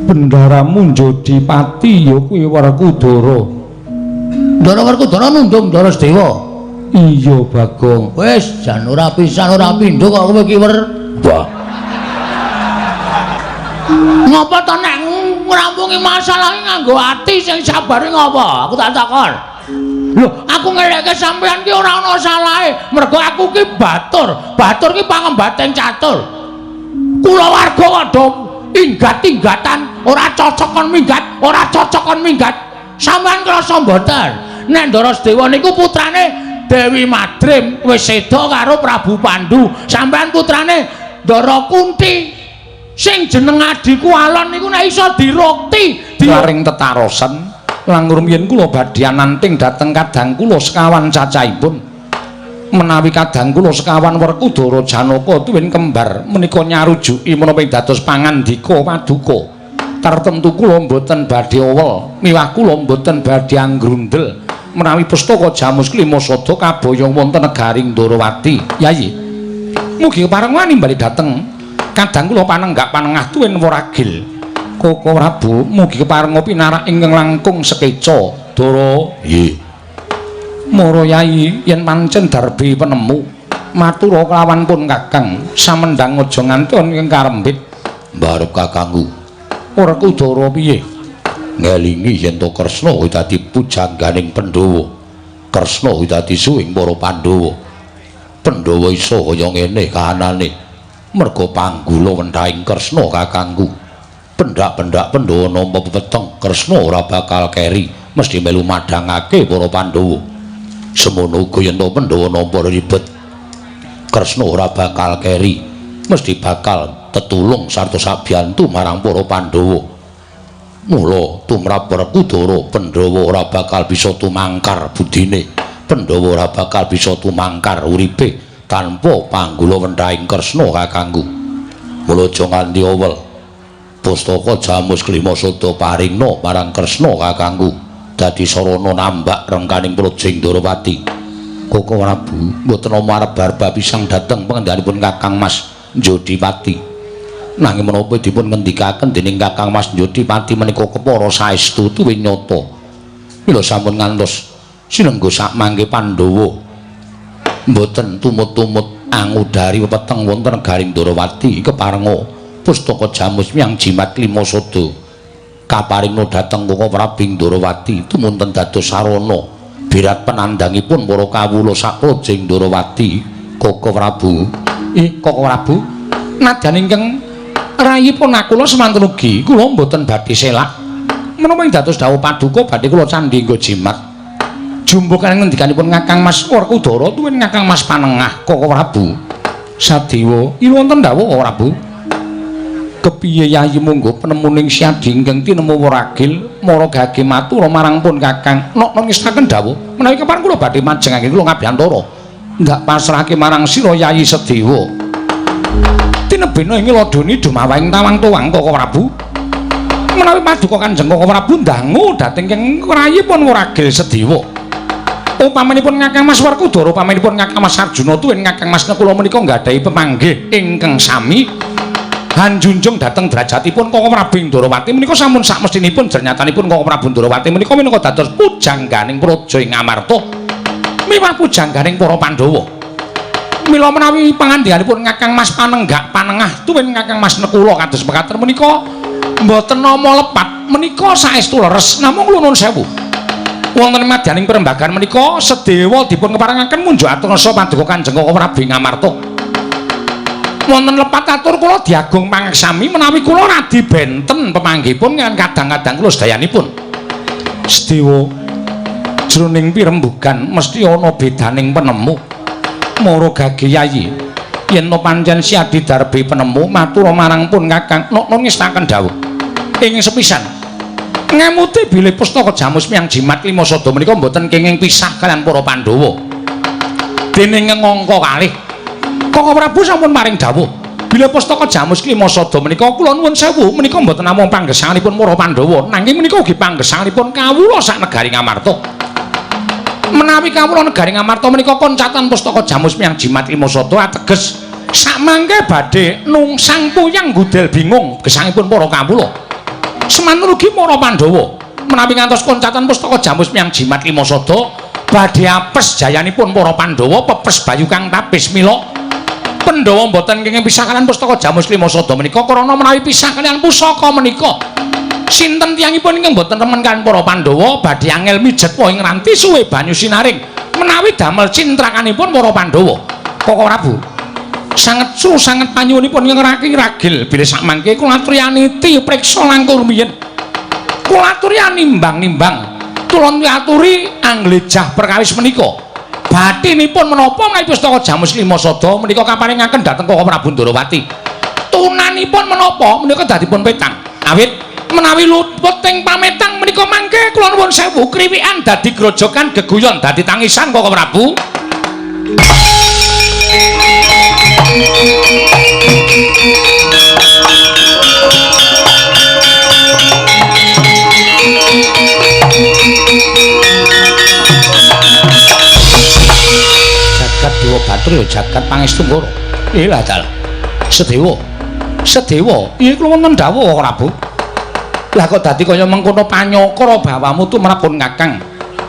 Bendaramu Njodipati ya kuwi Werkudara. Ndara Werkudara nundung Ndara Sedewa. Iya, Bagong. Wis jan ora pisan ora pindho kok kowe iki wer. Wah. Ngapa to nek ngrampungi masalah iki nganggo ati sing sabare ngapa? Aku tak takon. Lho, aku ngeleke sampean ki ora ana salahe, mergo aku ki batur. Batur ki pangembating catur. Kulawarga kok do inggat-inggatan, ora cocok kon minggat, ora cocok kon minggat. Sampean krasa mboten? Nek Ndara Sedewa niku putrane Dewi Madrim wis seda karo Prabu Pandu. Sampean putrane Ndara Kunti sing jeneng adhiku Alon niku nek iso dirukti, Paring tetarosan langkung rumiyin kula badhe ananting dhateng kadang kula sekawan cacahipun. Menawi kadang kula sekawan Werkudara Janaka tuwin kembar menika nyarujuki menapa ing dados pangandika paduka. Tartemtu kula mboten badhe owel, miwah kula mboten badhe anggrundel menawi pustaka Jamus Klima Sada kaboyong wonten negaring Ndorowati. Yayi, mugi kepareng wani bali dhateng kadang kula panenggak panengah tuwin weragil. Koko Prabu, mugi kepareng pinarak ingkang langkung sekeca. Dara, nggih. Mara Yayi, yen pancen darbi penemu matura kelawan pun Kakang samendang aja nganti ana ing karembit. Mbarep kakangku. Werkudara piye? Ngelingi yen to Kresna kuwi dadi pujangganing Pandhawa. Kresna kuwi dadi suwing para Pandhawa. Pandhawa iso kaya ngene kahanane merga panggula wentahing Kresna kakangku. Pendak-pendak Pandhawa nampa pepeteng, Kresna ora bakal keri, mesti melu madhangake para Pandhawa. Semono uga yen to Pandhawa nampa ribet, Kresna ora bakal keri, mesti bakal tetulung sarta sabiyantu marang para Pandhawa. Mula tumrap Werkudara, Pandhawa ora bakal bisa tumangkar budine, Pandhawa ora bakal bisa tumangkar uripe tanpa panggula wentahing Kresna kakangku. Mula aja nganti owel. Pustaka Jamus Klima Sada paringna marang Kresna kakangku dadi sarana nambak rengkaning Praja Ndorowati. Koko Prabu mboten namung arep barba pisang dhateng pangendhanipun Kakang Mas Njodipati. Nanging menapa dipun ngendikaken dening Kakang Mas Njodipati menika kepara saestu tuwin nyata. Mila sampun ngantos sinengga sak mangke Pandhawa mboten tumut-tumut angudari weteng wonten negaring Ndorowati keparenga pustaka Jamus Miang Jimat Klima Sada kaparingna dhateng Koko Prabu Ndorowati tumunten dados sarana birat penandangipun para kawula sapraja Ndorowati. Koko Prabu, Koko Prabu, nadyan ingkang rayipun akula semanten ugi kula mboten badhe selak menapa ing dados dawuh paduka badhe kula candhi nggo jimat jumbuh ngendikanipun Kakang Mas Werkudara tuwin Kakang Mas Panengah. Koko Prabu Sadewa, iki wonten dawuh Koko Prabu. Kepiye Yayi monggo penemuning siadi ingkang tinemu weragil mara gage matur marang pun Kakang nok ngestaken dawuh menawi kepareng kula badhe majengake kula ngabiyantara ndak pasrahke marang sira Yayi Sedewa. Tinebena ing ladoni dumawahing tawang tuwang Koko Prabu. Menawi paduka Kanjeng Koko Prabu ndangu dhateng ing rayipun weragil Sedewa. Upamanipun Kakang Mas Werkudara, upamanipun Kakang Mas Arjuna tuwin Kakang Mas Nekula menika nggadahi pemanggih ingkang sami hanjunjung dhateng derajatipun Koko Prabu Ndorowati menika sampun sakmestinipun jernyatanipun Koko Prabu Ndorowati menika minangka dados pujangganing praja ing Amarta miwah pujangganing para Pandhawa. Mila menawi pangandikanipun Kakang Mas Panenggak Panengah tuwin Kakang Mas Nekula kados mekaten menika mboten nama lepat menika saestu leres. Namung kula nuwun sewu wonten madyaning perembagan menika sedewa dipun keparengaken munjuk atur rasa paduka Kanjeng Koko Prabu ing Amarta. Wonten lepat atur kula diagung pangaksami menawi kula radi benten pemanggihipun kan kadang-kadang kula sedayanipun. Sedewa, jroning pirembugan mesti ana bedaning penemu. Mara gage Yayi, yen to pancen siadi darbe penemu matur marang pun Kakang nok ngestaken dawuh. Ing sepisan ngemuti bilih pustaka Jamus Miang Jimat Klima Sada menika mboten kenging pisah kalian para Pandhawa. Dening ngangka kalih Koko Prabu sampun paring dawuh bilih pustaka Jamus Klima Sada menika kula nuwun sewu menika mboten namung panggesanganipun para Pandhawa nanging menika ugi panggesanganipun kawula sak negari Ngamarta. Menawi kawula negari Ngamarta menika koncatan pustaka Jamus Miang Jimat Klima Sada ateges sakmangke badhe nungsang puyang gudel bingung gesangipun para kawula. Semanten ugi para Pandhawa menawi ngantos koncatan pustaka Jamus Miang Jimat Lima Sada badhe apes jayanipun para Pandhawa pepes bayu kang tapis. Mila Pandhawa mboten kenging pisah kaliyan pustaka Jamus Lima Sada menika krana menawi pisah kaliyan pusaka menika sinten tiyangipun ingkang mboten remen kaliyan para Pandhawa badhe angel mijet ing ranti suwe banyu sinaring menawi damel cintrakanipun para Pandhawa. Koko Prabu sanget su sanget panyuwunipun ingkang raki ragil bilih sakmangke kula aturianiti priksa langkung rumiyin. Kula aturiani nimbang-nimbang tulon aturi anglejah perkawis menika. Batinipun menapa menawi pustaka Jamus Lima Sada menika kaparingaken dhateng Koko Prabu Ndorowati. Tunanipun menapa menika dadipun petang. Awit menawi luput ing pametang menika mangke kula nuwun sewu kriwikan dadi grojogan geguyon dadi tangisan Koko Prabu. Jagat Dewa Bathara jagat Pangestu Ngoro. Ilah dalah. Sedewa. Sedewa, iya kula wonten dawuh Prabu. Lah kok dadi kaya mengkono panyokra bawamu tumrap pun Kakang.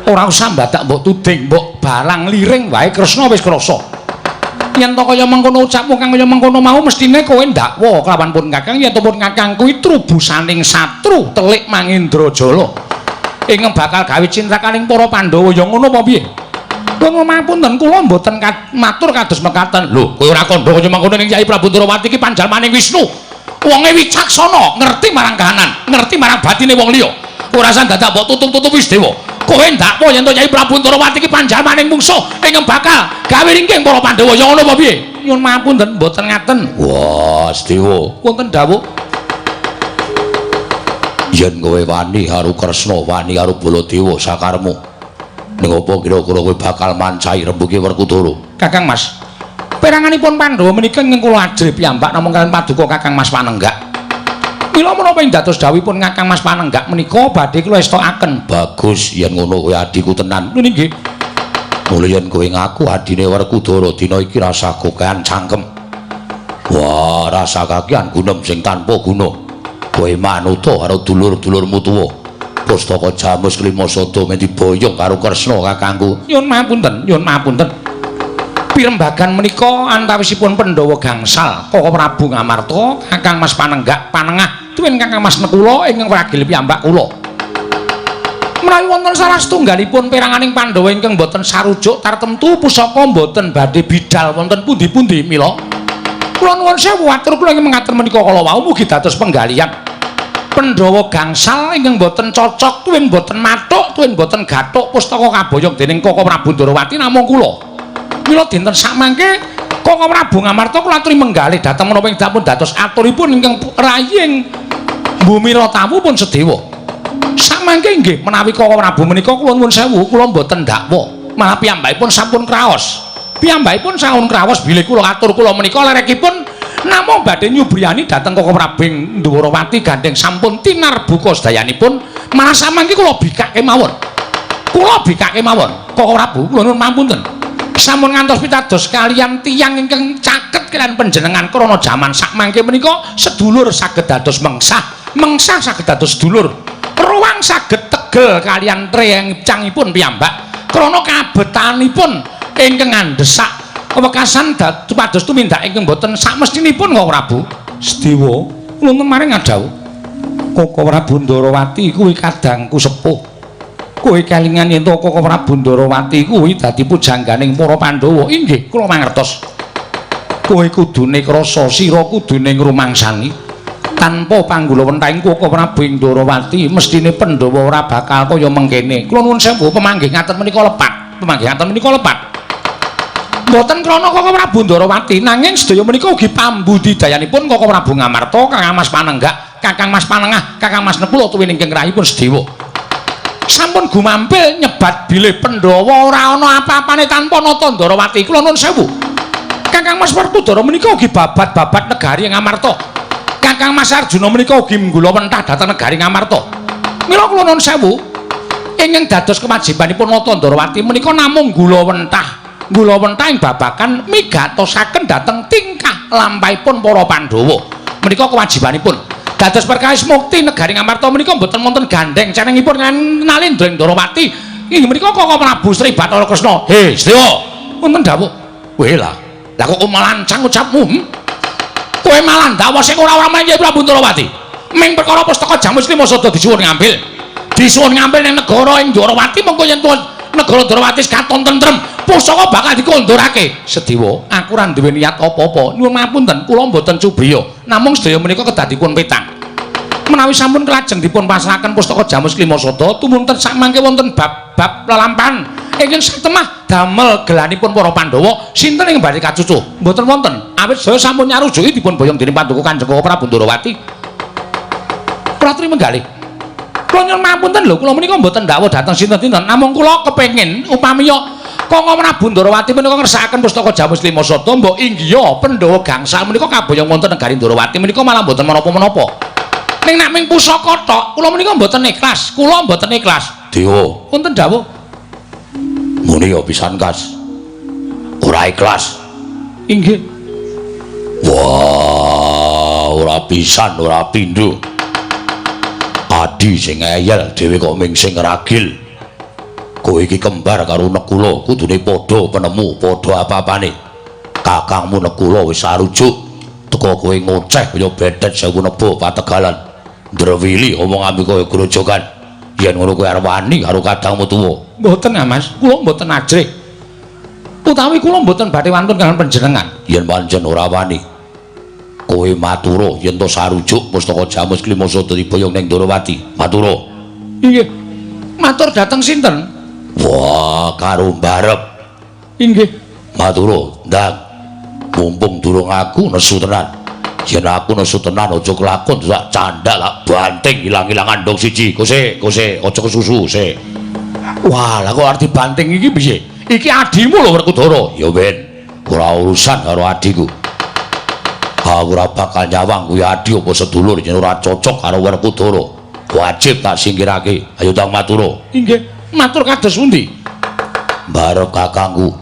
Ora usah mbadak mbok tuding, mbok balang liring wae Kresna wis krasa. Yen to kaya mengkono ucapmu kang kaya mengkono mau mestine kowe ndakwa kelawan pun Kakang yen to pun Kakang kuwi trubusaning satru telik Mangindrajala. Ingkang bakal gawe cintrakaning para Pandhawa ya ngono apa piye? Kula mapunten kula mboten matur kados mekaten. Lho, kowe ora kandha kaya mengkono ning Kyai Prabu Ndorowati iki panjalmaning Wisnu. Wonge wicaksana, ngerti marang kahanan, ngerti marang batine wong liya. Ora usah dadak mbok tutup-tutupi Sedewa. Kowe ndakwa yen to Kyai Prabu Ndorowati iki panjalmaning mungsuh ingkang bakal gawe ringking para Pandhawa ya ngono apa piye? Nyuwun mapunten mboten ngaten. Wah, Sedewa, wonten dawuh. Yen kowe wani karo Kresna, wani karo Baladewa sakarmu. Ning apa kira-kira kowe bakal mancai rembuke Werkudara? Kakang Mas, peranganipun Pandhawa menika ingkang kula ajrih piyambak namung kaliyan paduka Kakang Mas Panenggak. Mila menapa ing dados dawuhipun Kakang Mas Panenggak menika badhe kula estokaken. Bagus yen ngono kowe adhiku tenan. Lho nggih. Mula yen kowe ngaku adine Werkudara dina iki rasa kokean cangkem. Wah, rasa kakean gunem sing tanpa guna. Kowe manuta karo dulur-dulurmu tuwa. Pustaka Jamus Lima Sada men diboyong karo Kresna kakangku. Nyuwun mapunten, nyuwun mapunten. Pirembagan menika antawisipun Pandhawa gangsal, Koko Prabu Ngamarta, Kakang Mas Panenggak, Panengah, tuwin Kakang Mas Nekula ingkang ragil piyambak kula. Menawi wonten salah setunggalipun peranganing Pandhawa ingkang boten sarujuk tartemtu pusaka boten badhe bidal wonten pundi-pundi mila. Kula nuwun sewu atur kula ingkang mengaten menika kala wau mugi dados penggalihan. Pandhawa gangsal ingkang boten cocok tuwin boten mathuk tuwin boten gathuk pustaka kaboyong dening Koko Prabu Ndorowati namung kula. Mila dinten sakmangke Koko Prabu Ngamarta kula aturi menggalih dhateng menapa ing dapun dados aturipun ingkang raying bumi Ratawu pun Sedewa. Sakmangke nggih menawi Koko Prabu menika kula nuwun sewu kula boten ndakwa malah piyambakipun sampun kraos. Piyambakipun sampun kraos bilih kula atur kula menika lerekipun namung badhe nyubriyani dhateng Koko Prabu Ndorowati gandheng sampun tinarbuka sedayanipun malah samangke kula bikake mawon. Kula bikake mawon Koko Prabu kula nuwun mapunten. Sampun ngantos pitados kaliyan tiyang ingkang caket kaliyan panjenengan krana jaman sakmangke menika sedulur saged dados mengsah, mengsah saged dados sedulur. Ruwang saged tegel kaliyan trencangipun piyambak krana kabetanipun ingkang ngandhesak wekasan dados tumindak ingkang boten sakmestinipun Koko Prabu. Sedewa nuwun maring ngadhawuh Koko Prabu Ndorowati kuwi kadangku sepuh. Kowe kelingan yen to Koko Prabu Ndorowati kuwi dadi pujangganing para Pandhawa. Inggih, kula mangertos. Kowe kudune krasa, sira kudune ngrumangsani. Tanpa panggulawentahing Koko Prabu Ndorowati, mestine Pandhawa ora bakal kaya mengkene. Kula nuwun sewu pemanggih ngaten menika lepat. Pemanggih ngaten menika lepat. Mboten krana Koko Prabu Ndorowati, nanging sedaya menika ugi pambudidayanipun Koko Prabu Ngamarta, Kakang Mas Panenggak, Kakang Mas Panengah, Kakang Mas Nekula tuwin ingkang rahipun Sedewa. Sampun gumampil nyebat bilih Pandhawa ora ana apa-apane tanpa nata Ndorowati. Kula nuwun sewu. Kakang Mas Werkudara menika ugi babat-babat negari Ngamarta. Kakang Mas Arjuna menika ugi nggulawentah dhateng negari Ngamarta. Mila kula nuwun sewu ingkang dados kewajibanipun nata Ndorowati menika namung nggulawentah. Nggulawentah ing babagan migatosaken dhateng tingkah lampahipun para Pandhawa. Menika kewajibanipun. Dados perkawis mukti negari Ngamarta menika mboten wonten gandeng cenengipun Nalendra ing Ndorowati. Inggih menika Koko Prabu Sri Bathara Kresna. He, Sedewa. Wonten dawuh. Kowe lah. Lah kok malancang ucapmu? Kowe malah ndakwa sing ora-ora marang Kyai Prabu Ndorowati. Ming perkara pustaka Jamus Lima Sada disuwun ngambil. Disuwun ngambil ning negara ing Ndorowati mengko yen tuwin negara Ndorowati katon tentrem, pusaka bakal dikondorake. Sedewa, aku ora duwe niat apa-apa. Nyuwun ngapunten, kula mboten cubriya. Namung sedaya menika kedah dipun petang. Menawi sampun kelajeng dipun pasrahaken pustaka Jamus Lima Sada, tumunten sakmangke wonten bab-bab lelampahan ingkang satemah damel gelanipun para Pandhawa, sinten ing badhe kacucuh? Mboten wonten. Awit sedaya sampun nyarujuki dipun boyong dening Paduka Kanjeng Koko Prabu Ndorowati. Kula aturi menggalih. Kula nyuwun ngapunten lho, kula menika mboten ndakwa dhateng sinten-sinten, namung kula kepengin upamiya Koko Prabu Ndorowati menika ngersakaken pustaka Jamus Lima Sada, mbok inggiha Pandhawa gangsal menika kaboyong wonten negari Ndorowati menika malah mboten menapa-menapa. Ning nek ming pusaka tok, kula menika mboten ikhlas. Kula mboten ikhlas. Dewa, wonten dawuh. Muni ya pisan kas. Ora ikhlas. Inggih. Wah, ora pisan, ora pindho. Adi sing ngeyel dhewe kok ming sing ragil. Kowe iki kembar karo Nekula, kudune padha penemu, padha apa-apane. Kakangmu Nekula wis sarujuk, teka kowe ngoceh kaya bedet sewu neba pategalan. Ndrewili omong ambi kaya grojogan. Yen ngono kowe arep wani karo kadangmu tuwa. Mboten ah Mas, kula mboten ajrih. Utawi kula mboten badhe wantun kaliyan panjenengan. Yen pancen ora wani, kowe matura yen to sarujuk pustaka Jamus Klima Sada diboyong ning Ndorowati. Matura. Inggih. Matur dhateng sinten? Wah, karo mbarep. Inggih. Matura, ndang. Mumpung durung aku nesu tenan. Yen aku nesu tenan aja kelakon sak candhak lak banting ilang-ilangan ndong siji. Kose, kose, aja kesusu, se. Wah, lah kok arep dibanting iki piye? Iki adimu lho Werkudara. Ya ben, ora urusan karo adiku. Aku ora bakal nyawang kuwi adi apa sedulur yen ora cocok karo Werkudara. Wajib tak singkirake. Ayo tang matura. Inggih, matur kados pundi? Mbarep kakangku.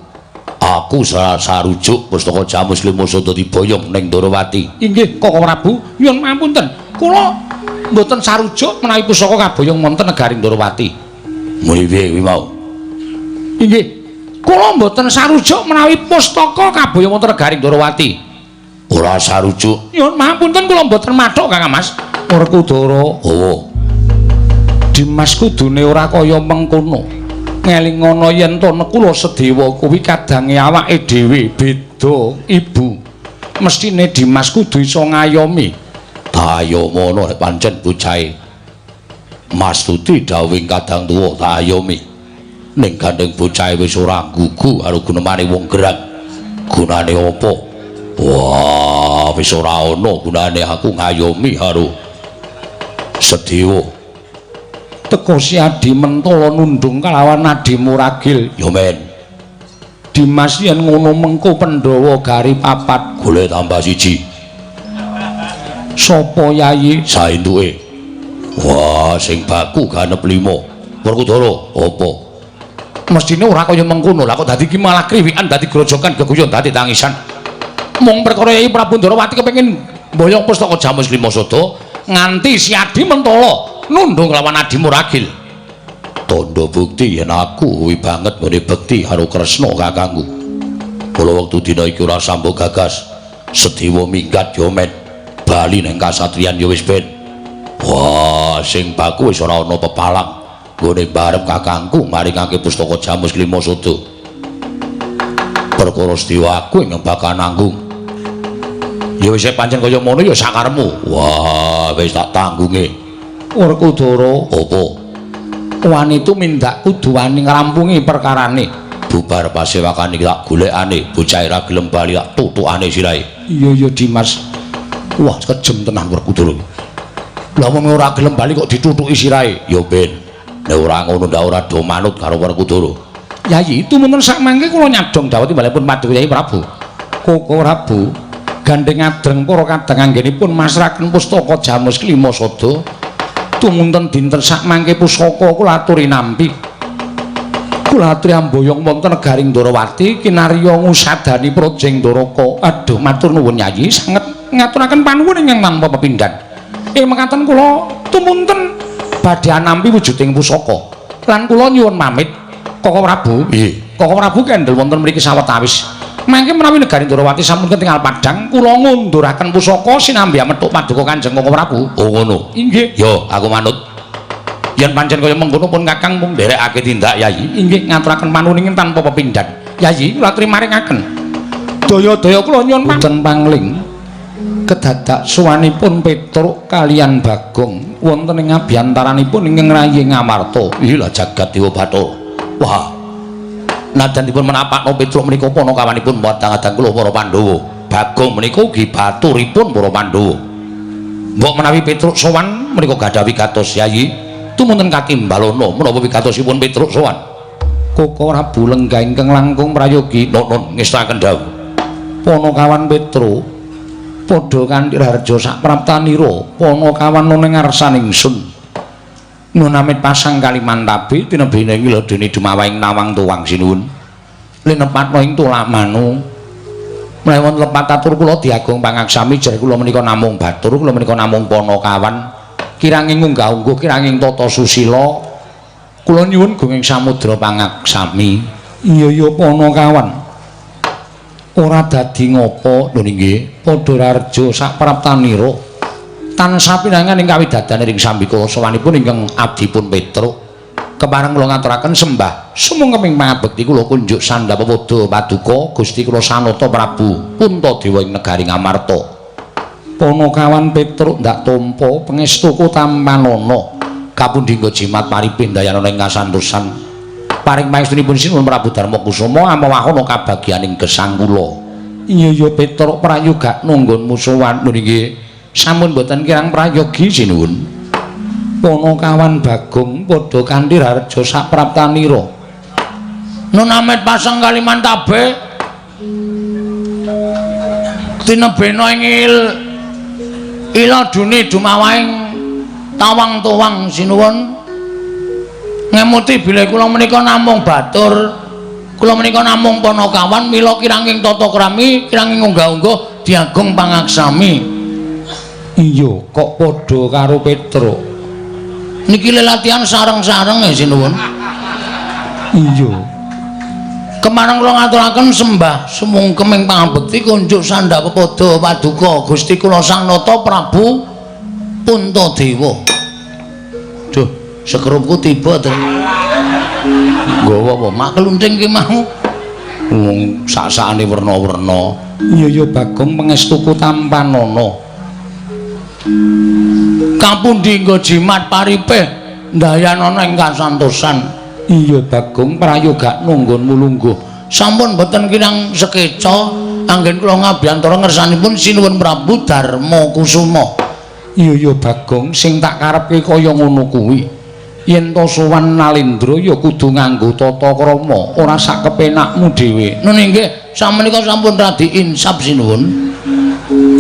Aku sarujuk pustaka Jamus Lima Sada diboyong ning Ndorowati. Inggih, Koko Prabu, nyuwun ngapunten. Kula mboten sarujuk menawi pusaka kaboyong wonten negari Ndorowati. Muni piye kuwi mau? Inggih. Kula mboten sarujuk menawi pustaka kaboyong wonten negari Ndorowati. Ora sarujuk. Nyuwun ngapunten kula mboten mathuk Kang Mas. Werkudara. Oh. Dimas kudune ora kaya mengkono. Ngelingono yen to Nekula Sedewa kuwi kadange awake dhewe beda ibu. Mestine Dimas kudu iso ngayomi. Tayomono nek pancen bocahe Mas Tuti dawuhing kadang tuwa tayomi. Ning gandeng bocahe wis ora gugu karo gunemane wong gerang. Gunane apa? Wah, wis ora ana gunane aku ngayomi karo Sedewa. Teka si Adi Mentala nundung kalawan Adi Muragil. Ya men. Dimas yen ngono mengko Pandhawa gari papat. Golek tambah siji. Sapa yayi? Saentuke. Wah, sing baku ganep 5. Werkudara, apa? Mestine ora kaya mengkono. Lah kok dadi iki malah kriwikan, dadi grojokan, geguyon, dadi tangisan. Mung perkara Yayi Prabu Ndorowati kepengin mboyong pustaka Jamus Lima Sada nganti si Adi Mentala nundung lawan Adi Muragil. Tandha bukti yen aku kuwi banget nggone bekti karo Kresna kakangku. Kula wektu dina iki ora sambung gagas. Sedewa minggat ya men. Bali ning kasatriyan ya wis ben. Wah, sing baku wis ora ana pepalang nggone barep kakangku maringake pustaka Jamus Lima Sada. Perkara Sedewa aku ingkang bakal nanggung. Ya wis pancen kaya ngono ya sakarepmu. Wah, wis tak tanggunge. Werkudara, apa? Wani tumindak kudu wani ngrampungi perkarane. Bubar pasewakan iki tak golekane, bocah ora gelem bali tak tutukane sirahe. Iya iya Dimas. Wah, kejem tenan Werkudara. Lah wong ora gelem bali kok ditutuki sirahe. Ya ben. Nek ora ngono ndak ora do manut karo Werkudara. Yayi, tumunten sak mangke kula nyadong dawuh timbalipun Paduka Yayi Prabu. Koko Prabu gandeng adreng para kadang anggenipun masrahaken pustaka Jamus Klima Sada. Tumunten dinten sak mangke pusaka kula aturi nampi. Kula aturi amboyong wonten negari Ndorowati kinarya ngusadani Projeng Ndoraka. Aduh, matur nuwun Yayi, sanget ngaturaken panuwun ingkang tanpa pepindhan. Ing mekaten kula tumunten badhe anampi wujuding pusaka. Lan kula nyuwun pamit Koko Prabu. Nggih. Koko Prabu kendel wonten mriki sawetawis. Mangke menawi negari Ndorowati sampun ketingal padhang, kula ngunduraken pusaka sinambi methuk paduka Kanjeng Koko Prabu. Oh ngono. Inggih. Yo, aku manut. Yen pancen kaya mengkono pun Kakang mung nderekake tindak Yayi. Inggih, ngaturaken panuning tanpa pepindhan. Yayi, kula trimaringaken. Daya-daya kula nyuwun punten pangling. Kedadak suwanipun Petruk kalian Bagong wonten ing abyantaranipun ingkang rayi Ngamarta. Ih lah jagat dewa Bathara. Wah. Najan dipun menapakno Petruk menika panakawanipun padang-adang kula para Pandhawa. Bagong menika ugi baturipun para Pandhawa. Mbok menawi Petruk sowan menika gadah wigatos Yayi. Tumunten katimbalana menapa wigatosipun Petruk sowan. Koko Prabu lenggah ingkang langkung prayogi. Nun ngestakaken dawuh. Panakawan Petruk padha kanthi raharja sapraptanira panakawan ana ngarsaning ingsun. Nun amit pasang Kalimantabe tinebene ing ladene dumawahing nawang tuwang sinuwun. Linepatna ing tulamanu. Menawi wonten lepat atur kula diagung pangaksami jer kula menika namung batur, kula menika namung panakawan. Kiranging unggah-ungguh, kiranging tata susila. Kula nyuwun gunging samudra pangaksami. Iya ya panakawan. Ora dadi ngapa Nun inggih. Padha raharja sapraptanira. Tansah pinangan ing kawidadan ing sambika sowanipun ingkang abdipun Petruk. Kepareng kula ngaturaken sembah sumangga pangabekti kula kunjuk sandhap pepadha paduka Gusti kula Sanata Prabu Puntadewa ing negari Ngamarta. Panakawan Petruk ndak tampa pangestuku tampanana. Kapundi nggo jimat paripih ndayanana ing kasantosan. Paring pangestunipun Sinuwun Prabu Darma Kusuma amawahana kabagyaning gesang kula. Iya ya Petruk prayogakno nggonmu sowan. Nun inggih. Sampun boten kirang prayogi sinuwun. Panakawan Bagong padha kanthi raharja sapraptanira. Nun amit pasang Kalimantabe tinebena ing iladune dumawahing tawang tuwang sinuwun. Ngemuti bilih kula menika namung batur, kula menika namung panakawan, mila kiranging tata krami, kiranging unggah-ungguh diagung pangaksami. Iya, kok padha karo Petruk. Niki lelatihan sareng-sareng ya sinuwun. Iya. Kemareng kula ngaturaken sembah sumungkem ing pangabekti kunjuk sandhap pepadha paduka Gusti kula Sanata Prabu Puntadewa. Duh, sekerupku tiba to. Nggawa apa? Mak klunthing ki mau. Wong sak-sakane werna-werna. Iya ya Bagong pangestuku tampanana. Kapundi nggo jimat paripih ndayanana ing kasantosan. Iya Bagong prayogakno nggonmu lungguh. Sampun boten kirang sekeca anggen kula ngabiyantara ngersanipun Sinuwun Prabu Darma Kusuma. Iya ya Bagong sing tak karepke kaya ngono kuwi. Yen to sowan Nalendra ya kudu nganggo tata krama, ora sak kepenakmu dhewe. Nun inggih, samenika sampun radi insaf sinuwun.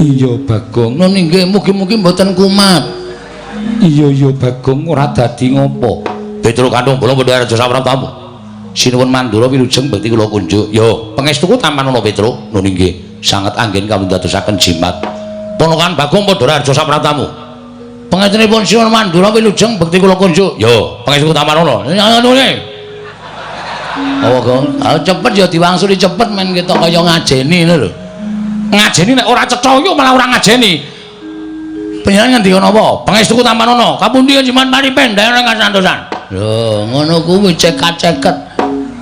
Iya Bagong. Nun inggih, mugi-mugi mboten kumat. Iya ya Bagong ora dadi ngopo. Petruk kantung bola padha raja sapraptamu. Sinuwun Mandura wilujeng bekti kula kunjuk. Yo, pangestuku tampanana Petruk. Nun inggih, sanget anggen kawindadosaken jimat. Ponokan Bagong padha raja sapraptamu. Pangestunipun Sinuwun Mandura wilujeng bekti kula kunjuk. Yo, pangestuku tampanana. Ngene. Apa, Gong? Ah cepet ya diwangsuli cepet men ketok kaya ngajeni ngono lho. Ngajeni nek ora cetha yo malah ora ngajeni. Panjenengan ngendika napa? Pangestuku tampanana. Kapundi jimat paripih ndayana kasantosan. Lho, ngono kuwi cekat-ceket.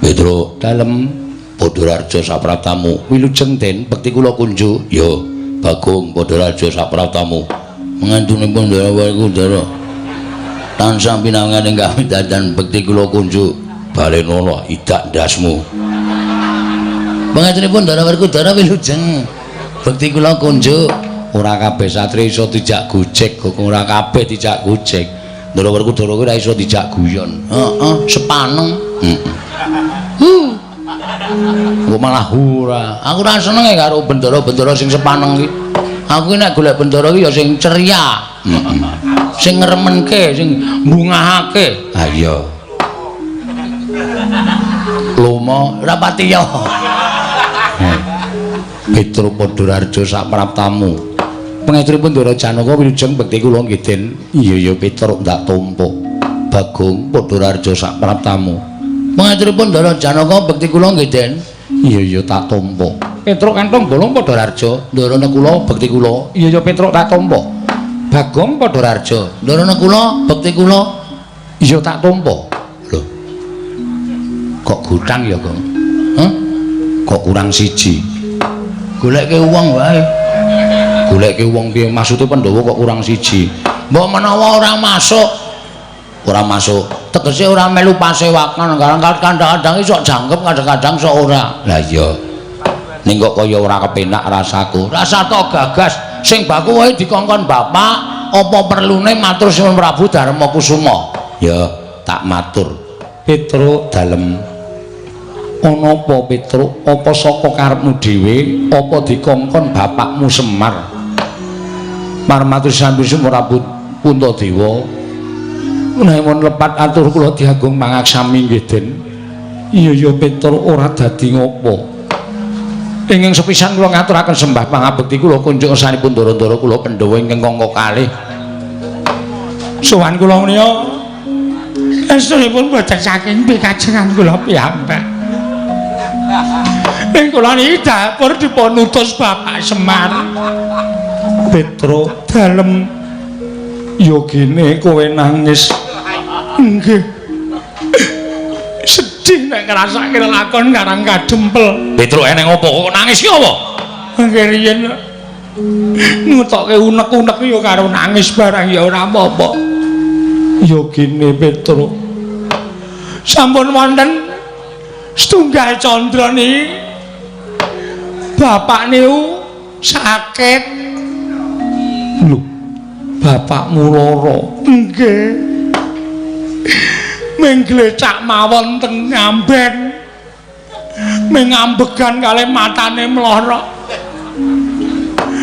Petruk, dalem padha raja sapraptamu. Wilujeng Den bekti kula kunjuk. Yo, Bagong padha raja sapraptamu. Mengantunipun Ndara Werkudara. Tansah pinangan ing kawidadan bekti kula kunjuk. Balenono idak ndasmu. Pangestunipun Ndara Werkudara wilujeng bekti kula kunjuk. Ora kabeh satria iso dijak gojek, kok ora kabeh dijak gojek. Ndara Werkudara kuwi ora iso dijak guyon. Heeh, sepaneng. Heeh. Kok malah ora. Aku ora seneng karo bendara-bendara sing sepaneng iki. Aku nek golek bendara iki ya sing ceria. Heeh. Sing ngremenke, sing mbungahake. Ha iya. Lomo ora pati ya. Petruk Padharjo sapraptamu. Pangestunipun Ndara Janaka wilujeng bekti kula nggih Den. Iya ya Petruk ndak tampa. Bagong padha raharja sak praptamu. Pangestunipun Ndara Janaka bekti kula nggih Den. Iya ya tak tampa. Petruk kantong bolong padha raharja. Ndara Nakula bekti kula. Iya ya Petruk tak tampa. Bagong padha raharja. Ndara Nakula bekti kula. Iya tak tampa. Lho. Kok gutang ya, Gong? Hah? Kok kurang siji? Goleke wong wae. Goleke wong piye maksude Pandhawa kok kurang siji? Mbok menawa ora masuk. Ora masuk. Tegese ora melu pasewakan, kadang-kadang iso jangkep, kadang-kadang sok ora. Lah iya. Ning kok kaya ora kepenak rasaku. Rasa tok gagas sing baku wae dikongkon bapak, apa perlune matur Sunan Prabu Darma Kusuma? Ya, tak matur. Petruk dalem. Ana apa Petruk? Apa saka karepmu dhewe? Apa dikongkon bapakmu Semar? Marmatur Sambi Prabu Puntadewa. Menawi lepat atur kula diagung mangaksami nggih Den. Iya ya Petruk ora dadi ngopo. Ingkang sepisan kula ngaturaken sembah pangabekti kula kunjuk ngersanipun ndara-ndara kula Pandhawa ingkang angka kalih. Sowan kula menika estunipun boten saking pikajengan kula piyambak. Ing kula niki dapur dipun utus Bapak Semar. Petruk dalem yogine kowe nangis. Nggih. Sedih nek ngrasake lelakon Karang Kadempel. Petruk eneng apa kok nangis ki apa? Nggih riyen ngutokke unek-unek ya karo nangis barang ya ora apa-apa. Yogine Petruk. Sampun wonten setunggal candra niki bapak niku sakit. Lho, bapakmu lara? Nggih. Ming glecak mawon teng ngamben. Ming ngambegan kalih matane mlorok.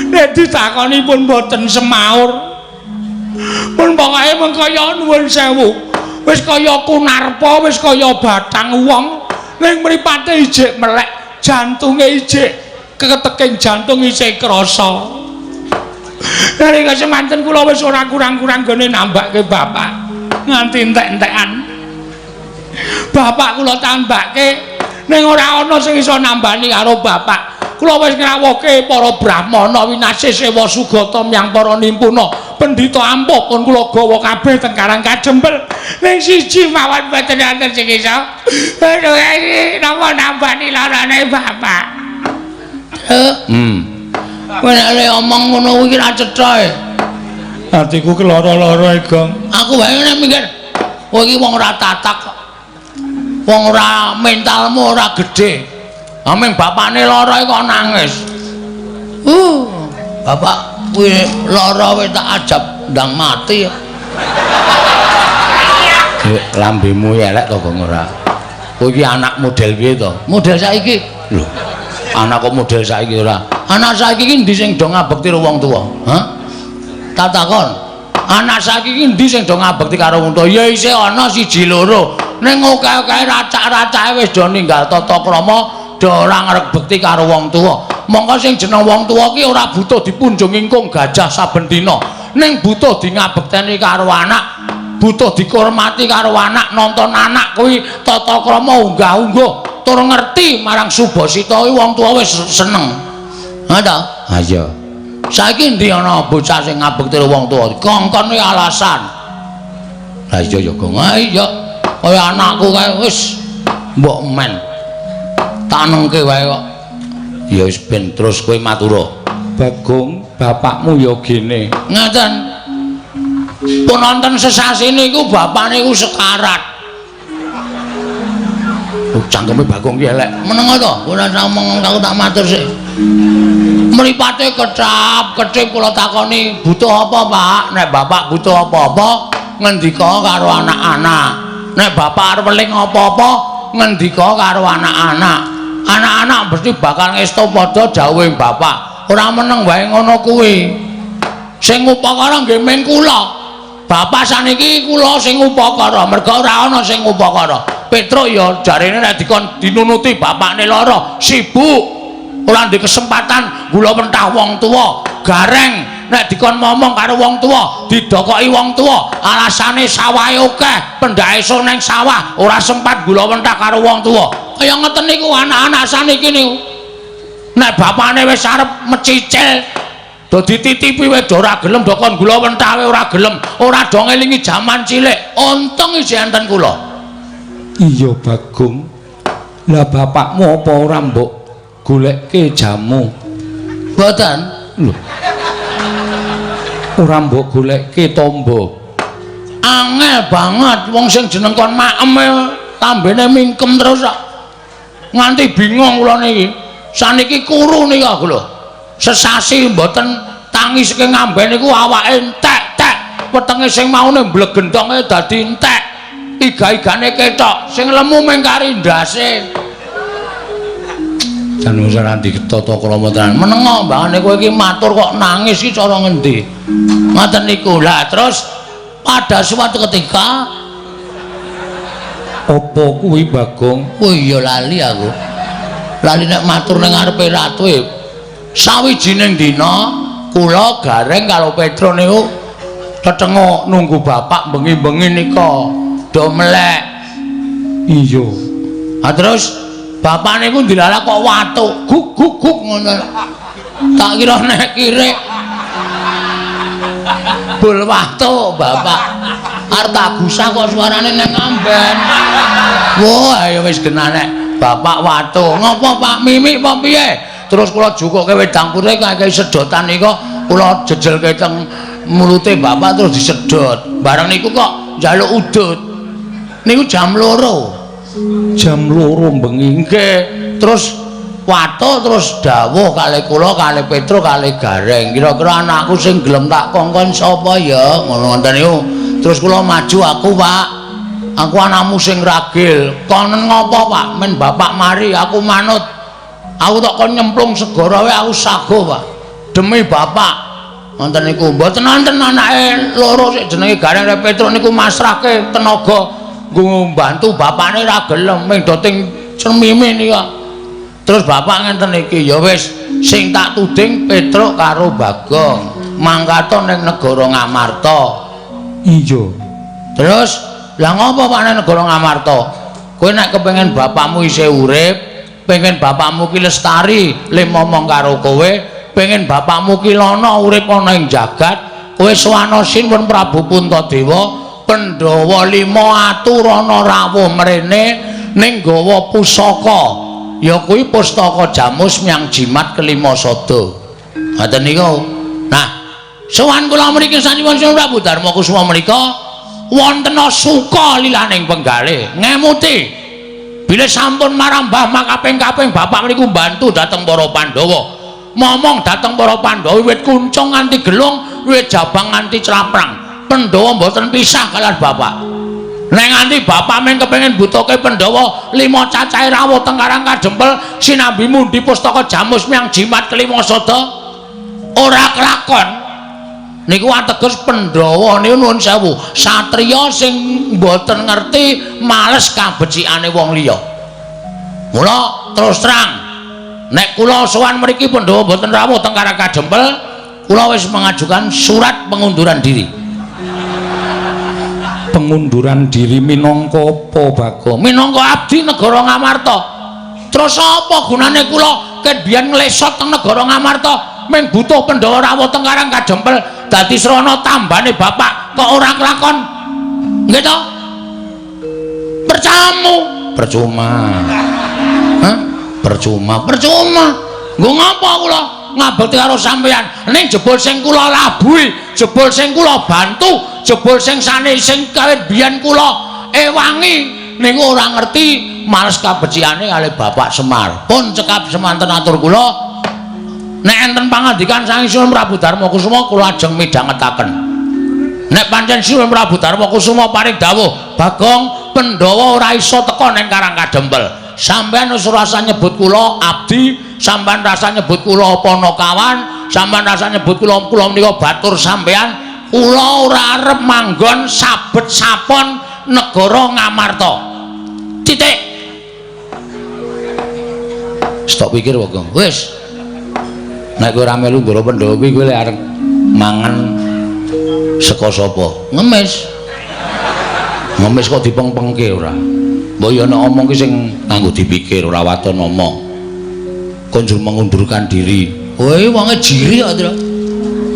Nek ditakoni pun boten semaur. Pun pokoke mung kaya nuwun sewu. Wis kaya kunarpa, wis kaya batang wong. Ning mripate ijik melek, jantunge ijik keteking jantung isih krasa. Nalika semanten kula wis ora kurang-kurang gone nambahke bapak nganti entek-entekan. Bapak kula tambahke ning ora ana sing iso nambani karo bapak. Kula wis ngrawuhke para brahmana winasih sewa sugata myang para nimpuna pendhita ampuh pun kula gawa kabeh teng Karang Kadempel. Ning siji mawon boten wonten sing iso. Aduh, napa nambani larane bapak? Kowe nek le omong ngono kuwi ra cetha e. Atiku keloro-loro e, Gong. Aku wae nek mikir, kowe iki wong ora tatak kok. Wong ora mentalmu ora gedhe. Aming bapakne lara kok nangis. Bapak kuwi lara wae tak ajab ndang mati. Lambemu elek to, Gong ora? Kowe iki anak model piye to? Model saiki. Lho, anak kok model saiki ora? Anak saiki iki endi sing do ngabekti karo wong tuwa? Hah? Tak takon. Anak saiki iki endi sing do ngabekti karo wong tuwa? Ya isih ana siji loro. Ning akeh-akeh racak-racake wis do ninggal tata krama, do ora ngrebekti karo wong tuwa. Mongko sing jeneng wong tuwa ki ora butuh dipunjung ingkung gajah saben dina. Ning butuh di ngabekteni karo anak, butuh dihormati karo anak, nonton anak kuwi tata krama unggah-ungguh, tur ngerti marang subasita kuwi wong tuwa wis seneng. Ha ta? Ha iya. Saiki endi ana bocah sing ngabekti wong tuwa? Kongkon kuwi alasan. Ha iya ya, Gong. Ha iya. Kaya anakku kae wis mbok men. Tanengke wae kok. Ya wis ben terus kowe matura. Bagong, bapakmu ya gene. Ngaten. Pun wonten sesasi niku bapak niku sekarat. Oh, cangkeme Bagong ki elek. Meneng to? Ora ngomong aku tak matur sik. Mripate kecap, kecip kula takoni, butuh apa, Pak? Nek bapak butuh apa-apa, ngendika karo anak-anak. Nek bapak arep weling apa-apa, ngendika karo anak-anak. Anak-anak mesti bakal ngesto padha dawuhe bapak. Ora meneng wae ngono kuwi. Sing ngupakara nggih ming kula. Bapak saniki kula sing ngupakara, merga ora ana sing ngupakara. Petruk ya jarene nek dikon dinunuti bapakne lara, sibuk. Ora ndek kesempatan gula mentah wong tuwa. Gareng Nek dikon momong karo wong tuwa, didokoki wong tuwa, alasane sawahe akeh, pendhake iso neng sawah, ora sempat gula wentah karo wong tuwa. Kaya ngeten niku anak-anak saniki niku. Nek bapane wis arep mecicil, do dititipi wae do ora gelem, do kon gula wentah wae ora gelem, ora do ngelingi jaman cilik. Untung isih enten kula. Iya Bagong. Lah bapakmu apa ora mbok golekke jamu? Mboten. Lho. Ora mbok golekke tombo. Angel banget wong sing jeneng kon maem lambene mingkem terus kok. Nganti bingung kula niki. Saniki kuru niki aku lho. Sesasi mboten tangi saking ngamben niku awake entek-tek. Wetenge sing maune mblegendonge dadi entek. Iga-igane ketok, sing lemu mung kari ndase. Jan wis ora ditata krama tenan. Menengo mbahane kowe iki matur kok nangis iki cara ngendi? Ngoten niku. Lah terus pada suatu ketika Apa kuwi Bagong? Oh iya lali aku. Lali nek matur ning ngarepe ratu e. Sawijining dina kula Gareng karo Petro niku tetenguk nunggu bapak bengi-bengi nika do melek. Iya. Ha terus bapak niku ndilalah kok watuk guk guk guk ngono. Tak kira nek kirik bul watuk bapak. Arep tak gusah kok suarane ning amben. Wah, ayo wis genah nek bapak watuk. Ngopo Pak Mimik apa piye? Terus kula jukuke wedang putih kakehi sedotan nika kula jejelke teng mulute bapak terus disedot. Bareng niku kok njaluk udut. Niku jam 2. Jam 2 bengi. Nggih. Terus watuk terus dawuh kalih kula kalih Petro kalih Gareng. Kira-kira anakku sing gelem tak kongkon sapa ya? Ngono ngoten niku. Terus kula maju aku, Pak. Aku anakmu sing ragil. Konen ngopo, Pak? Men bapak mari aku manut. Aku tak kon nyemplung segara wae aku sago, Pak. Demi bapak. Ngoten niku. Mboten wonten anake loro sik jenenge Gareng karo Petro niku masrahke tenaga nggo mbantu bapakne ra gelem ming do ting cemime nika. Terus bapak ngenten iki, ya wis sing tak tuding Petruk karo Bagong mangkato ning negara Ngamarta. Iya. Terus lah ngopo Pak ning negara Ngamarta? Kowe nek kepengin bapakmu isih urip, pengen bapakmu ki lestari le momong karo kowe, pengen bapakmu ki lana urip ana ing jagat, kowe sowana Sinuwun Prabu Puntadewa, Pandhawa 5 aturana rawuh mrene ning gawa pusaka. Ya kuwi pustaka Jamus Myang Jimat kelima sada. Ngoten niku. Nah, sowan kula mriki sanipun Sinuwun Prabu Darma Kusuma menika wonten suka lilaning penggalih ngemuti bilih sampun marambah makaping-kaping bapak meniku mbantu dhateng para Pandhawa. Momong dhateng para Pandhawa wiwit kuncung nganti gelung, wiwit jabang nganti claprang. Pandhawa mboten pisah kalian bapak. Nek nganti bapak meng kepengin butuhke Pandhawa 5 cacahe rawuh teng Karang Kadempel sinambi mundi pustaka Jamus Myang Jimat kelima sada ora kelakon. Niku ateges Pandhawa niku nuwun sewu, satriya sing mboten ngerti males kabecikane wong liya. Mula terus terang nek kula sowan mriki Pandhawa mboten rawuh teng Karang Kadempel, kula wis mengajukan surat pengunduran diri. Pengunduran diri minangka apa, Bagong? Minangka abdi negara Ngamarta. Terus apa gunane kula ket biyen nglesot teng negara Ngamarta ming butuh Pandhawa rawuh teng Karang Kadempel dadi srana tambane bapak kok ora kelakon? Nggih to? Percamu. Percuma. Hah? Percuma, percuma. Nggo ngapa kula ngabekti karo sampeyan? Ning jebul sing kula labuhi, jebul sing kula bantu, jebul sing sane sing kawit biyen kula ewangi niku ora ngerti males kabecikane kalih Bapak Semar. Pun cekap semanten atur kula. Nek enten pangandikan saking Sinuwun Prabu Darma Kusuma kula ajeng midhangetaken. Nek pancen Sinuwun Prabu Darma Kusuma paring dawuh, Bagong Pandhawa ora iso teka ning Karang Kadempel. Sampeyan wis rasa nyebut kula abdi, sampeyan rasa nyebut kula panakawan, sampeyan rasa nyebut kula kula menika batur sampeyan, kula ora arep manggon sabet sapon negara Ngamarta. Titik. Stop pikir Bagong. Wis. Nek kowe ora melu Ndara Pandhawa kuwi kowe lek arep Mangan saka sapa? Ngemis. Ngemis kok dipengpengke ora? Mbok ya nek omong ki sing nganggo dipikir, ora waton omong. Konjur mengundurkan diri. Kowe wonge jiri kok, Tru.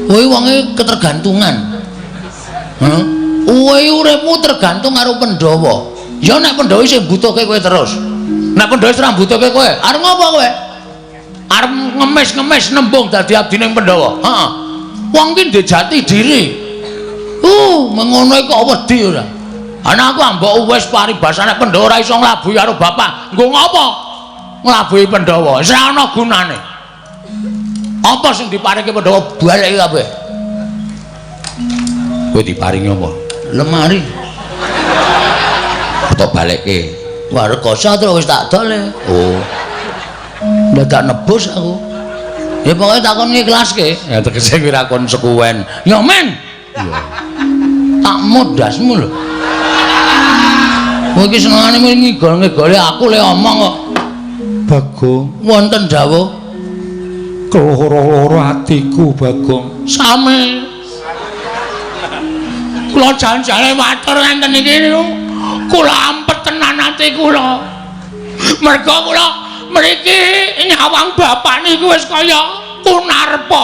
Kowe wonge ketergantungan. Heeh. Kowe uripmu tergantung karo Pandhawa. Ya nek Pandhawa isih mbutuhke kowe terus. Nek Pandhawa wis ora mbutuhke kowe, arep ngopo kowe? Arep ngemis-ngemis nembung dadi abdining Pandhawa. Heeh. Wong ki ndek jati diri. Mengono kok wedi ora. Ana aku ambok wis paribasane Pandhawa ora iso nglabuhi karo bapak. Nggo ngopo? Nglabuhi Pandhawa. Wis ora ana gunane. Apa sing diparingi Pandhawa baleki kabeh? Kowe diparingi apa? Lemari. Tok balekke. Wah, rekoso terus wis tak dol. Oh. Dadak nebus aku. Ya pokoke takon ngiklaske. Ya tegese kuwi ra konsekuen. Ya men. Iya. Tak modasmu lho. Kowe iki senengane ngigol-ngigole aku le omong kok. Bagong, wonten dawuh. Keloro-loro atiku, Bagong. Sami. Kula jan-jane matur ngenten iki niku. Kula ampet tenan ati kula. Merga kula mriki nyawang bapak niku wis kaya kunarpa.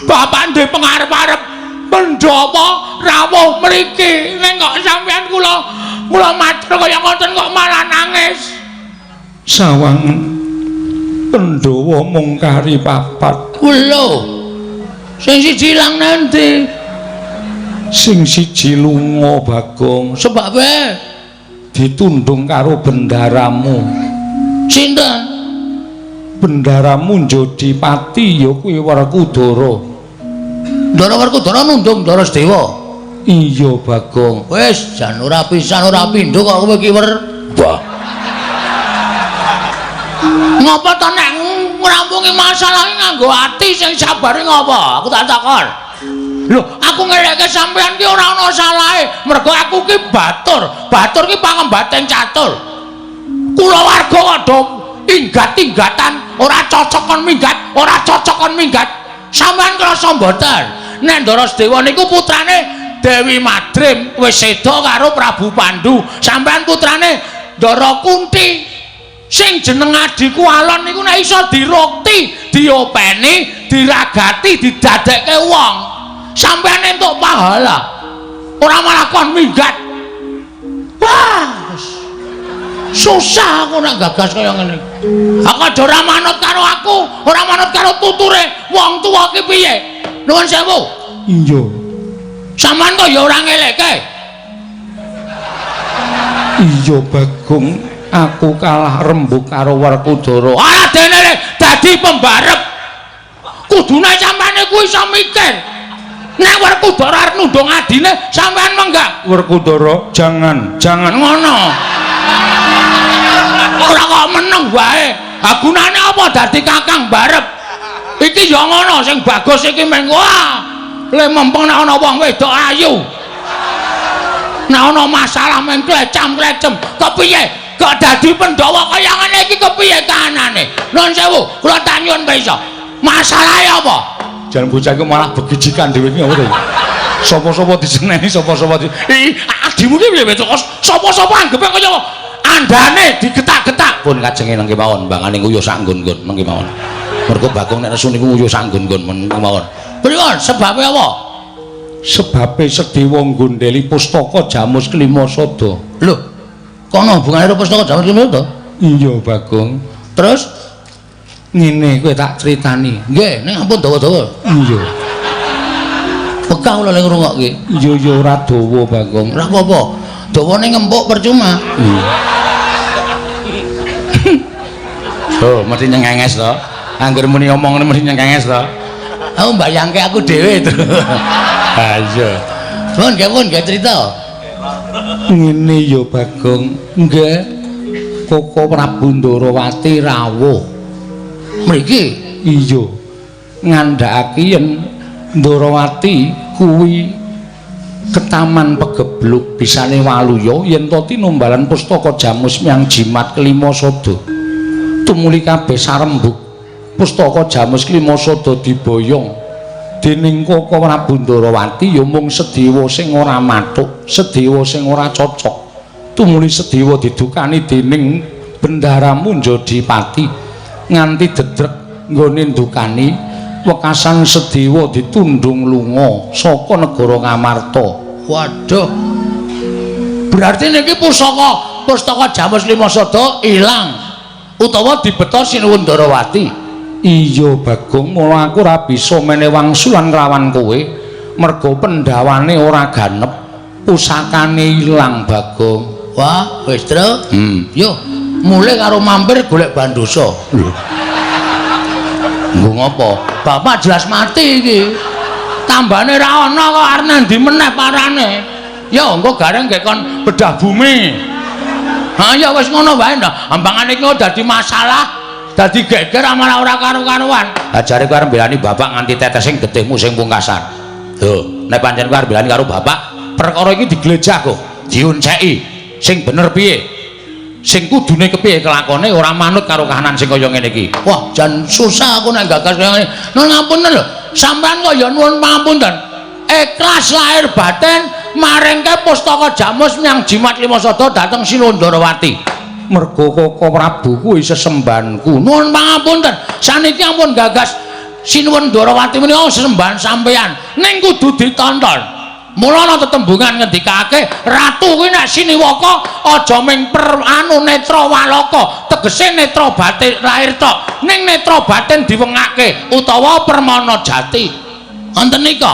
Bapak ndek pengarep-arep Pandhawa rawuh mriki. Ning kok sampean kula kula matur kaya ngoten kok malah nangis. Sawangen Pandhawa mung kari papat. Lho. Sing siji ilang nanti? Sing siji lunga, Bagong. Sebabe ditundung karo bendaramu. Sinten? Bendaramu Jodipati ya kuwi Werkudara. Ndara Werkudara nundung Ndara Sedewa. Iya, Bagong. Wis jan ora pisan ora pindho kok kowe ki wer. Wah. Ngapa to nek ngrampungi masalah nganggo ati sing sabare ngapa? Aku tak takon. Lho, aku ngeleke sampean ki ora ana salahe. Mergo aku ki batur. Batur ki pangembating catur. Kulawarga kok do inggat-inggatan, ora cocok kon minggat, ora cocok kon minggat. Sampean krasa mboten? Nek Ndara Sedewa niku putrane Dewi Madrim wis seda karo Prabu Pandu. Sampean putrane Ndara Kunti. Sing jeneng adhiku Alon niku nek iso dirukti, diopeni, diragati, didadekke wong. Sampean entuk pahala. Ora malah kon minggat. Wah, susah aku nek gagas kaya ngene. Aku aja ora manut karo aku, ora manut karo tuture wong tuwa ki piye? Nuwun sewu. Iya. Sampeyan kok ya ora ngelekke. Iya, Bagong, aku kalah rembug karo Werkudara. Ora dene dadi pembarep. Kudune sampeyan iku iso mikir. Nek Werkudara arep nundung adine, sampeyan menggak. Werkudara, jangan, jangan ngono. Ora kok meneng wae. Ha gunane apa dadi kakang barep? Iki ya ngono sing bagus iki meng wah. Le mempeng nek ana wong wedok ayu. Nek ana masalah meng klecam-klecem, kepiye? Kok dadi Pandhawa kaya ngene iki kepiye kahanane? Nuwun sewu, kula tak nyuwun pirsa. Masalahe apa? Jan bocah iku malah begijikan dhewe iki apa to? Sapa-sapa diseneni, sapa-sapa di. Ih, adimu ki piye kok sapa-sapa anggepe kaya andane digetak-getak. Pun kajenge nang kemawon, mbangane nguyuh sak nggon-nggon nang kemawon. Mergo Bagong nek nesu niku nguyuh sak nggon-nggon men kemawon. Pripun? Sebabe apa? Sebabe Sedewa nggondheli pustaka Jamus Klima Sada. Lho, kono hubungane karo pustaka Jamus Klima Sada? Iya, Bagong. Terus ngene kowe tak critani. Nggih, ning ampun dawa-dawa. Iya. Bekah kula lek ngrungokke. Iya ya ora dawa, Bagong. Ora apa-apa. Dawane ngempuk percuma. Iya. Oh, mesti nyengenges to. Angger muni omong mesti nyengenges to. Aku mbayangke aku dhewe to. Ha iya. Pun nggih pun nggih cerita. Ngene ya, Bagong. Nggih. Koko Prabu Ndarawati rawuh. Mriki? Iya. Ngandhakake yen Ndarawati kuwi ketaman pegebluk bisane waluya yen to tinumbalan pustaka Jamus miang jimat kelima sada. Tumuli kabeh sarembug pustaka Jamus kelima sada diboyong. Dening Koko Prabu Ndarawati ya mung Sedewa sing ora mathuk, Sedewa sing ora cocok. Tumuli Sedewa didukani dening Bendahara Munjadipati nganti dedrek nggone ndukani wekasan Sedewa ditundhung lunga saka negara Ngamarta. Waduh. Berarti niki pusaka pustaka Jamus Limasada ilang utawa dibeta Sinuwun Ndarawati. Iya Bagong, mula aku ora bisa mene wangsulan nglawan kowe merga pendhawane ora ganep, pusakane ilang Bagong. Wah, wis, Tru. Yo, mulih karo mampir golek bandosa. Lho. Nggo ngopo? Bapak jelas mati iki. Tambane ra ana kok arep nandi meneh parane. Yo, engko gareng nggih kon bedah bumi. Ha ya wis ngono wae ndak. Ambangane iki dadi masalah. Dadi geger malah ora karu-karuan. Lah jare kowe arep mbelani bapak nganti tetes sing getihmu sing pungkasan. Lho, nek pancen kowe arep mbelani karo bapak, perkara iki diglejah kok, diunceki. Sing bener piye? Sing kudune kepiye kelakone ora manut karo kahanan sing kaya ngene iki. Wah, jan susah aku nek gagas kaya ngene. Nuwun ngapunten lho. Sampeyan kok ya nuwun pangapunten. Ikhlas lahir batin maringke pustaka Jamus menyang Jimat Limasada dhateng Sinuwun Ndarawati. Merga Koko Prabu kuwi sesembahanku. Nuwun pangapunten. Saniki ampun gagas Sinuwun Ndarawati menika sesembahan sampeyan. Ning kudu ditonton. Mula ana tetembungan ngendikake ratu kuwi nek siniwaka aja ming per anu netra walaka, tegese netra batin lahir tok, ning netra batin diwengake utawa permana jati. Wonten nika.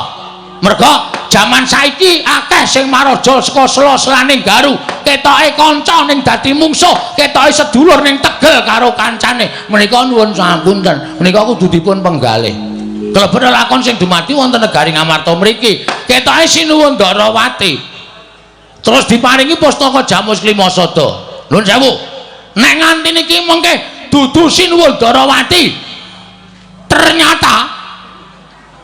Merga jaman saiki akeh sing maraja saka sela-selaning garu, ketoke kanca ning dadi mungsuh, ketoke sedulur ning tegel karo kancane. Menika nuwun sapunten, menika kudu dipun penggalih. Klebet lakon sing dumadi wonten negari Ngamarta mriki, ketoke Sinuwun Ndarawati. Terus diparingi pustaka Jamus Limasada. Nuwun sewu. Nek nganti niki mengke dudu Sinuwun Ndarawati. Ternyata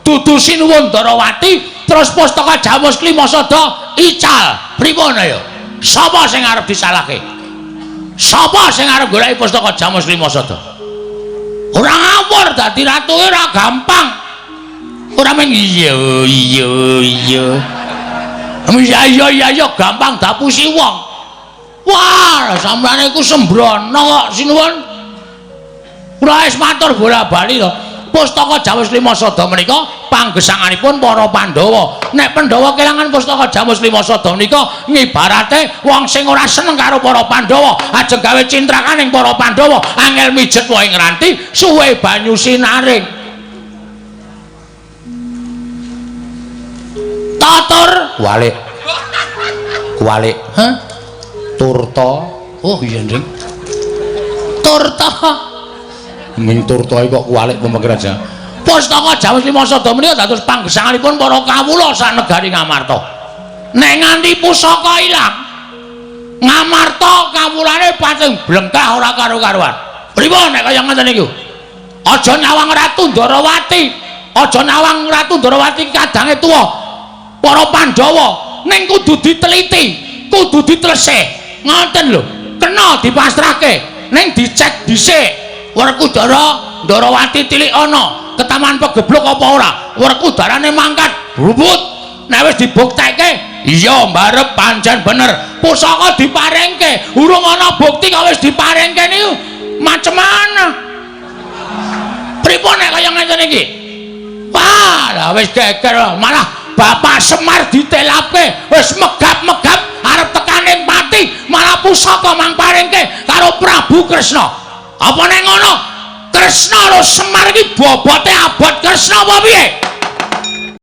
dudu Sinuwun Ndarawati terus pustaka Jamus Limasada ical. Pripun ayo? Sapa sing arep disalahke? Sapa sing arep goleki pustaka Jamus Limasada? Ora ngawur dadi ratu ora gampang. Ora mung iya iya iya. Iya iya iya iya gampang dapusi wong. Wah, sampeyan iku sembrono kok Sinuwun. Kula wis matur bola-bali to. Pustaka Jamus Limasada menika panggesanganipun para Pandhawa. Nek Pandhawa kelangan pustaka Jamus Limasada menika ngibarate wong sing ora seneng karo para Pandhawa, ajeng gawe cintrakaning para Pandhawa, angel mijet wae ngranti, suwe banyu sinaring. Tatur Kualik. Kualik. Hah? Turta. Oh iya, Nding. Turta. Ming turta kok kualik pemikiran aja. Pustaka Jamus Limasada menika dados panggesanganipun para kawula sak negari Ngamarta. Nek nganti pusaka ilang, Ngamarta kawulane pating blengkah ora karu-karuan. Pripun nek kaya ngoten niku? Aja nyawang Ratu Ndarawati, aja nyawang Ratu Ndarawati kadange tuwa. Para Pandhawa ning kudu diteliti, kudu ditelesih. Ngoten lho. Kena dipasrahke, ning dicek dhisik. Werkudara Ndarawati tilik ana ketaman pegebluk apa ora? Werkudarane mangkat brubut. Nek wis dibuktekke, iya mbarep pancen bener. Pusaka diparingke, urung ana bukti kok wis diparingke niku macem mana? Pripun nek kaya ngeten iki? Wah, lah wis geger malah Bapak Semar ditelapke, wis megap-megap arep tekaning pati, malah pusaka mang paringke karo Prabu Kresna. Apa nek ngono? Kresna karo Semar iki bobote abot Kresna apa piye?